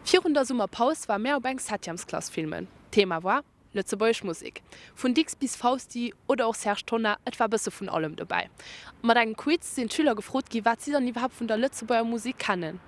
Virun der Summerpaus war mär op eng Septièmesklass filmen. Thema war lëtzebuergesch Musek. Vun Dicks bis Fausti oder och Serge Tonnar, et war bësse vun allem dobäi. Mat engem Quiz sinn d'Schüler gefrot gi wat si dann iwwerhaapt vun der Lëtzebuerger Musek kennen.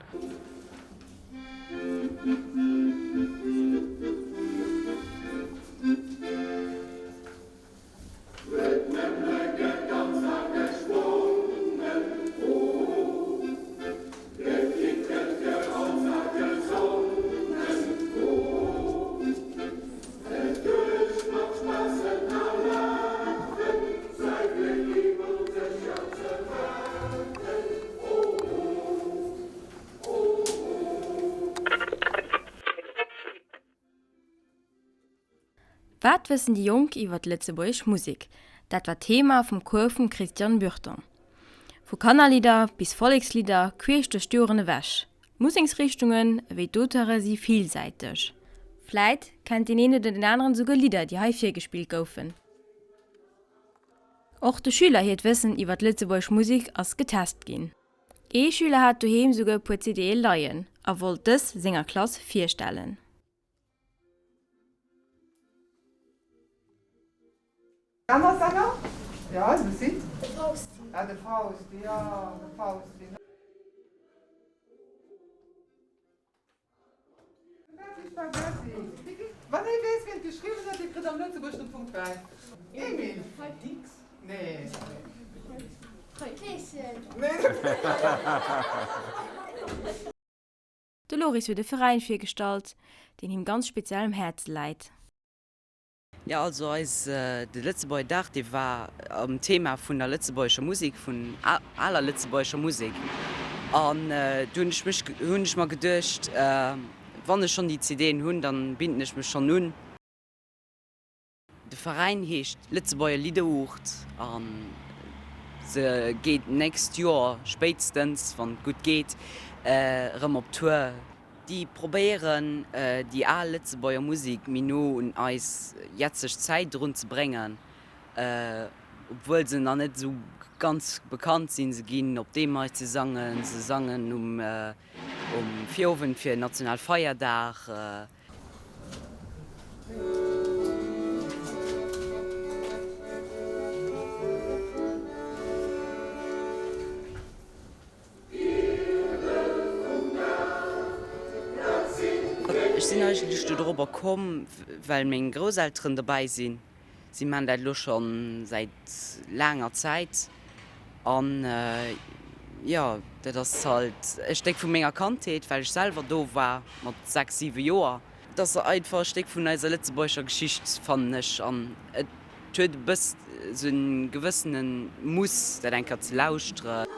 Wat wëssen déi Jonk iwwer d'lëtzebuergesch Musek? Dat war d'Thema vum Cours vum Christian Burton. Vu Kannerlidder bis Vollekslidder, queesch duerch d'Joren ewech. D'Museksrichtungen ewéi d'Auteure si villsäiteg. Vläit kennt deen een oder den aneren esouguer Lidder, déi hei virgespillt goufen. Och de Schüler hiert Wëssen iwwer d'lëtzebuergesch Musek ass getest ginn. Ee Schüler hat doheem esouguer e puer CDe leien a wollt dës senger Klass virstellen. Aner Sänger? Ja, Lucie? De Fausti. Ah, de Fausti, jo, de Fausti. Wann ee weess, wien et geschriwwen huet, dee kritt am Lëtzebuergeschen e Punkt bäi. Emil? Dicks? Nee. Kleeschen? Nee. De Loris huet e Veräin virgestallt, deen him ganz speziell um Häerz läit. Jo, also eis, de Lëtzebuerger Dag, dee war am Thema vun der lëtzebuergescher Musek, vun aler lëtzebuergescher Musek. An du hunn ech mech, hunn ech mer geduecht, wann ech schonn déi CDen hunn, dann binden ech mech schonn un. De Veräin heescht Lëtzebuerger Lidderuucht a se geet d'nächst Joer spéitstens, wann et gutt geet, erëm op Tour. Déi probéieren déi al Lëtzebuerger Musek méi no un eis jetzeg Zäit erun ze bréngen, obwuel se nach net esou ganz bekannt sinn. Se ginn op Deemeis, se sangen, se sangen um Virowend fir Nationalfeierdag. Ech sinn eigentlech do dorobber komm, well meng Grousselteren dobäi sinn. Si maachen dat elo scho säit laanger Zäit an jo, dat ass halt e Stéck vu menger Kandheet, well ech selwer do war mat 6, 7 Joer. Et ass einfach e Stéck vun eiser lëtzebuergescher Geschicht, fannen ech, an et Et huet e bëss sou en gewëssenen Muss dat eng Kéier ze lauschteren.